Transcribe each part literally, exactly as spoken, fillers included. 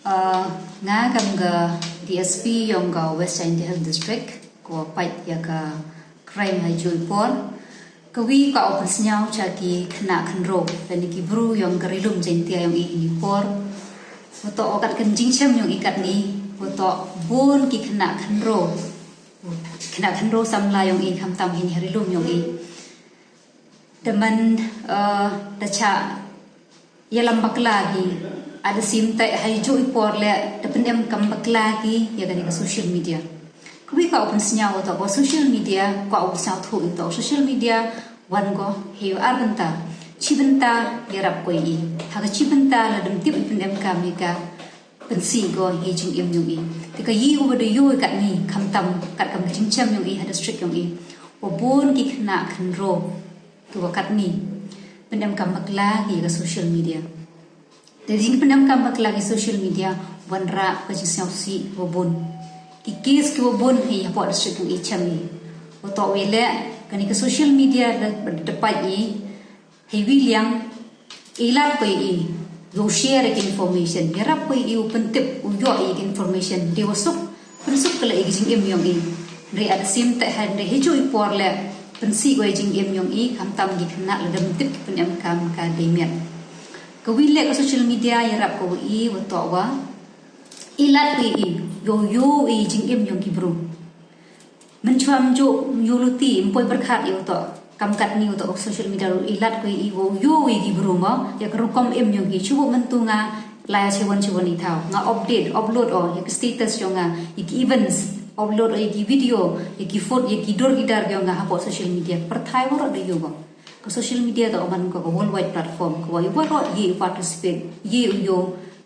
Ah, nga kam ka D S P yong ka West Jaintia Hills District, ko pait ya ka crime ha i jooh i por. Ka wi ka open sniaw cha ki khynnah khynraw, lane ki bru yong ka Ri-loom Jaintia yong i hini por. Wa toh o kat ka jingchem yong i katni, wa toh boon ki khynnah khynraw, khynnah khynraw samla yong i, khamtam hini ha Ri-loom yong i. Da man, uh, da chah yalam bakla ki, at the same time ha i jooh i por le da pynemkam bakla ki ya kani ka social media. Ka wi ka open sniaw wa toh ko social media, ka open sniaw thoh i toh social media, wan ko hei ar bynta, chi bynta yarap ko i. Ha ka chi bynta la dam tip i pynemkam ya ka pynsih ko ya i jingim yong i. Te ka yi u wa da yoo i katni, khamtam kat kam ka jingchem yong i ha district yong i, wa boon ki khynnah khynraw, te wa katni pynemkam bakla ki ya ka social media. Te jingpynemkam bakla ki social media, wanrah ka jingsniawsih wa boon. Ki case ki wa boon hi hapoh district yong i chem i. Wa toh wi le, kani ka social media da, da pait i, hei wi liang, i lad ko i, yow share ki information, yarap ko i, u pyntip, u yoh i ki information, de wa suk, pynsuk ka la i ki jingim yong i. Hynrei at the same time, hynrei hei jooh i por le pynsih ko i jingim yong i, khamtam ki khynnah la dam tip ki pynemkam ka dei miat. Ka wi le ka social media yarap ko i, wa toh wa i lad ko i, yow yoo i jingim yong ki bru. Mynchwa ym jooh, ym yoo luti, ym poi pyrkhat i wa toh kam katni, wa toh social media, i lad ko i, wow yoo i ki bru mo ya ka rukom im yong ki. Chwa myntu nga lai chawon chawon i thaw, nga update, upload o ya ki status yong nga, ya ki events, upload o ya ki video, ya ki photo, ya ki dur ki dar yong nga hapoh social media. Pyrthai waroh da yoo ko. Ka social media toh man ko ka worldwide platform, ko wa waroh ye participate, ye u yoo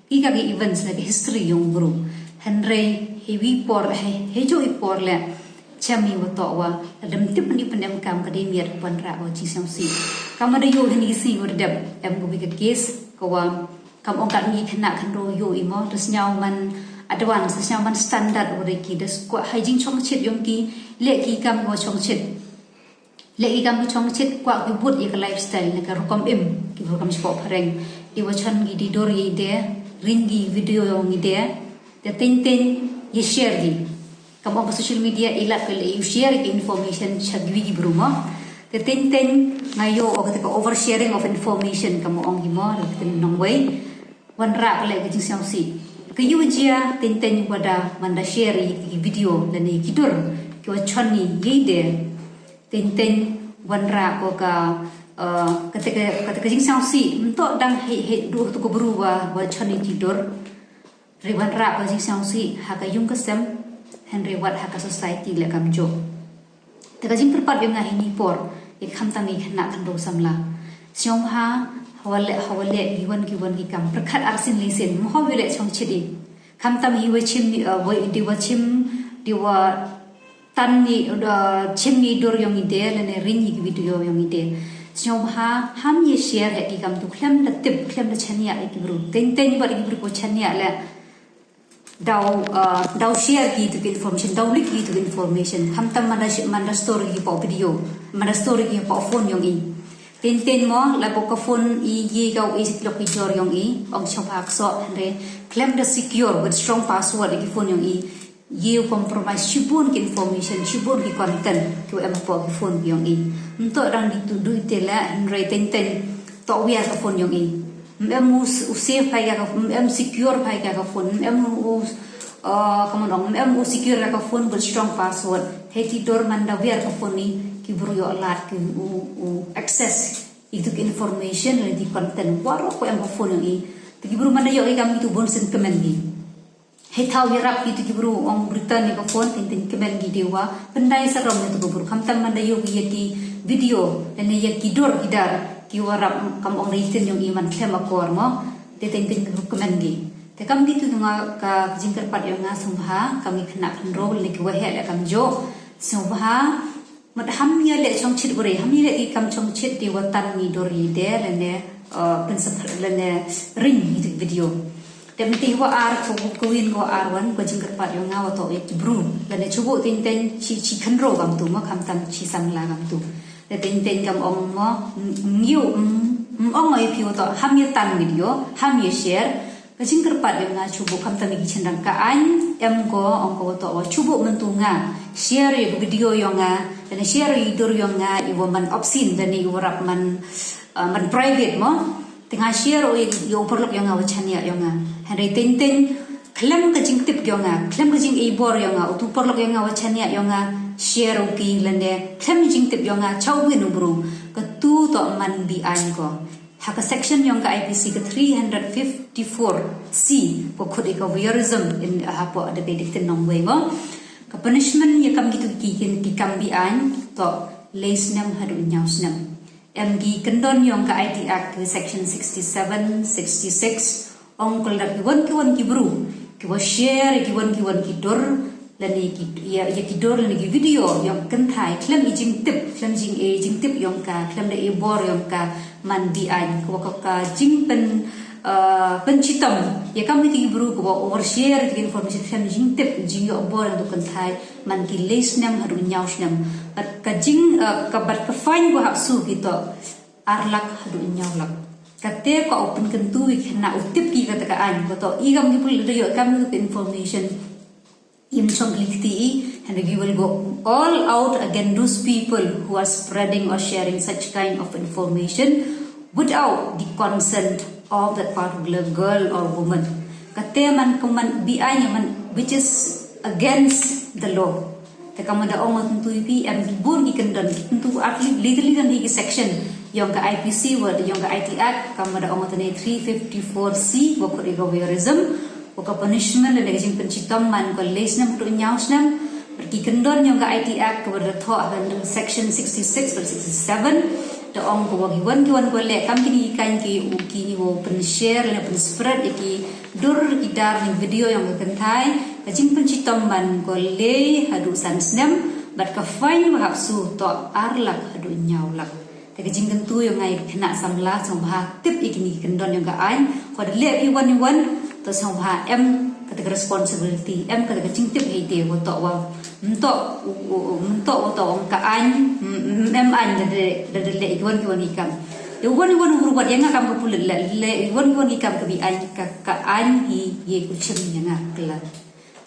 ki ka ki events na ka history yong u bru. Hynrei hei wi por, hei, hei jooh i por le chem i wa toh wa la dam tip ni pynemkam ka dei miat, wanrah ka jingsniawsih. Kam wa da yoo hini ki sngi wa da dep, em ko wi ka case, ko wa kam ong katni khynnah khynraw yoo i mo, da sniaw man advance, da sniaw man standard wa da ki, da skwah ha i jingchongchit yong ki, le ki kam wa chongchit. Le ki kam wa chongchit, kwah ki bood ya ka lifestyle, na ka rukom im ki bru kam chapoh phareng. De wa chon ki di dur ya i de, ring ki video yong i de, te teng teng ya share ki. Kam ong ka social media i lad ko le yow share ki information cha ki wi ki bru mo. Te teng teng nga yoo o kata ka oversharing of information, kam ong ki mo, te nongwei. Wanrah ka le ka jingsniawsih. Ka yoo jia, teng teng wa da man da share i ki video lane ki dur ki wa chon i ya i de. Teng teng wanrah ko ka, uh, kata ka, kata ka jingsniawsih, ym toh dang hei, hei du tu ka bru wa, wa chon i ki dur. Hynrei wanrah ka jingsniawsih ha ka yung ka sem, hynrei wat ha ka society le kamjooh. Te ka jingkyrpad yong nga hini por, ya khamtam i khynnah khynraw samla. Sñiawbha, hawa le, hawa le, ki wan ki wan ki kam. Pyrkhat arsien leisien, mo hawa le chongchit i. Khamtam hi wa chim, uh, wa, di wa chim, di wa tan ni, uh, chim ni dur yong i de, lane ring ni ki video yong i de. Sñiawbha, ham ya share ha ki kam tu, khlem da tip, khlem da chaniah ya ki bru. Teng teng wa ki bru ko chaniah le. Daw, uh, daw share ki tu ki information, daw leak ki tu ki information. Khamtam man da shi-, man da store ki poh video, man da store ki poh phone yong i. Teng teng mo, la poh ka phone i ye ka u i lok ki jor yong i, ong chong phak so, hynrei khlem da secure with strong password ki phone yong i. Ye u compromise chibun ki information, chibun ki content, ki wa em poh ki phone yong i. Ym toh dang di tu du i te le, hynrei teng teng, toh wiar ka phone yong i. Ym em u s-, u safe phai ka, ym em secure phai ka phone, ym em u, uh, kamu dong, ym em u secure ka phone with strong password. Hei ti dur man da wiar ka phone ni, ki bru yoh lad ki u, u access i tu ki information, le di content, waroh ko em ka phone yong i. Te ki bru man da yoh i kam i tu bun sien kmen ki. Hei thaw yarap ki tu ki bru ong return ya ka phone, teng teng kmen ki de wa pyndai sarom ya tu ki bru. Khamtam man da yoh ki ya ki video, lane ya ki dur ki dar, ki wa rap kam ong return yong i man khlem akor mo. Te teng teng ki bru kmen ki. Te kam ki tu nga ka jingkyrpad yong nga sñiawbha, kam ki khynnah khynraw, lane ki waheh le kamjooh. Sñiawbha, Mat ham ya le chongchit bru, ham ya le ki kam chongchit de wa tan ni dur i de, lane, uh, pynsap-, lane ring i tu video. Te mynta wa ar ko, ko win ko ar wan, ko jingkyrpad yong nga wa toh ya ki bru. Lane chubu teng teng chi, chi khynraw kam tu mo, khamtam chi samla kam tu. Te teng teng kam ong mo, ng-, ngiu, mm, mm, ong i phi wa toh, ham ya tan video, ham ya share. Ka jingkyrpad yong nga chubuh khamtam i ki chynrang ka aiñ, em ko, ong ko wa toh wa chubuh myntu nga share ya ka video yong nga, lane share ya i dur yong nga, i wa man obscene, lane i wa rap man, uh, man private mo. Te nga share o ya, ya u paralok yong nga wa chaniah yong nga. Hynrei teng teng, khlem ka jingtip yong nga, khlem ka jingibor yong nga, utu u paralok yong nga wa chaniah yong nga, share o ki lane, khlem jingtip yong nga, chaw win u bru, katu toh man be-aiñ ko. Ha ka section yong ka I P C ka three hundred fifty-four C, ko khut i ka voyeurism in hapoh da ka diktin nongwei mo. Ka punishment ya kam kitu ki, ki, ki kam be-aiñ, toh le snem haduh ñiaw snem. Em ki kyndon yong ka I T Act ki section sixty-seven, sixty-six, ong ko lada ki wan ki wan ki bru, ki wa share, ki wan ki wan ki dur, lane ki, ya, ya ki dur, lane ki video, yong kynthai, khlem i jingtip, khlem jing, e, jingtip yong ka, khlem da i bor yong ka, man be-aiñ, ka wa ka, ka jingpyn, uh, pynchitom, ya kam ki bru, ka wa overshare, ki information, khlem jingtip, jingyoh bor, yong tu kynthai, man ki le snem, haduh ñiaw snem. Bad ka jing, uh, ka bad ka fine wa hap su ki toh, ar lak, haduh ñiaw lak. Kate ka u pynkyntu i khynnah u tip ki kata ka aiñ, ko toh i kam ki pul da yoh kam ki information. Im chong klik ti i, and we will go all out against those people who are spreading or sharing such kind of information without the consent of that particular girl or woman. Kate man ka man be-aiñ man which is against the law. Te kam da ong nga tyntu i phi, em ki bun ki kyndon, ki tyntu at least, literally kan hi ki section yong ka I P C wa yong ka I T Act, kam da ong nga tynne three fifty-four C, wa khut i ka voyeurism. Wa ka punishment, lane ka jingpynchitom man ko le snem haduh ñiaw snem. Bad ki kyndon yong ka I T Act, ka wa da thoh ha ka section sixty-six bad sixty-seven, da ong ko wa ki wan ki wan ko le, kam kini ki aiñ ki, u kini wa pynshare, lane pynspread ya ki dur, ki dar, lane video yong ka kynthai, ka jingpynchitom man ko le haduh san snem, bad ka fine wa hap su toh ar lak haduh ñiaw lak. Te ka jingkyntu yong nga ya ki khynnah samla, sngewbha tip ya kini ki kyndon yong ka aiñ, ko da leh phi wan i wan, toh sngewbha em kata ka responsibility, em kata ka jingtip heite, wa toh wa, mynto, u, u, u, mynto wa toh ong ka aiñ, m-, m-, em aiñ da, da, da, da leh i wan i wan i kam. Da wan i wan u rubat ya nga kam ka pulit le, le, i wan i wan i kam ka be-aiñ, ka, ka aiñ hi, ye ku chim ya nga kla.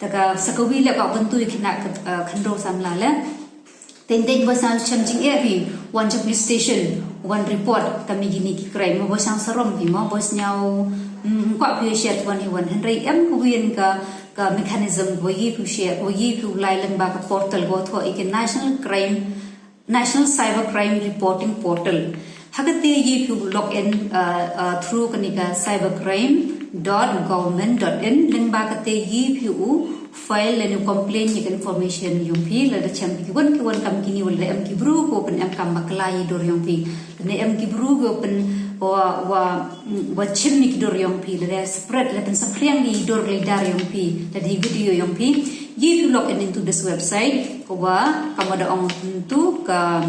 Te ka sa ka wi le ka kyntu ya ki khynnah ka, uh, khynroo samla le. Teng teng bo sñiaw chem jingeh phi, wan cha police station, wan report, kam kini ki crime, mo bo sñiaw sarom phi, mo bo sñiaw, mm, kwah phi share ki wan hi wan. Hynrei em ka wi ka, ka mechanism, ko ye phi share, ko ye phi lai lyngba ka portal ko thoh i ka National Crime, National Cyber Crime Reporting Portal. Ha kate ye phi log in, uh, uh, through kani ka cybercrime dot government dot in, lyngba kate ye phi u file lane complain ya ka information yong phi, lada chem phi ki wan ki wan kam kini, wa lada em ki bru ko pynemkam bakla ya i dur yong phi, lada em ki bru ko pyn wa, wa, wa chim ya ki dur yong phi, lada spread, lada pynsaphriang ya i dur lane i dar yong phi, lada i video yong phi, ye phi log in into this website, ko wa, kam wa da ong tu ka,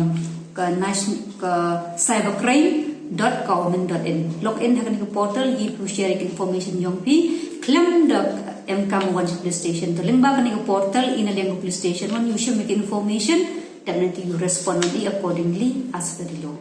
ka nation-, ka cybercrime dot government dot in. Log in ha kani ka portal, ye phi share ki information yong phi, khlem da emkam wan cha police station. To lyngba kani ka portal, i na liang ka police station, wan u shim ki information, dep nati u respond i accordingly as per the law.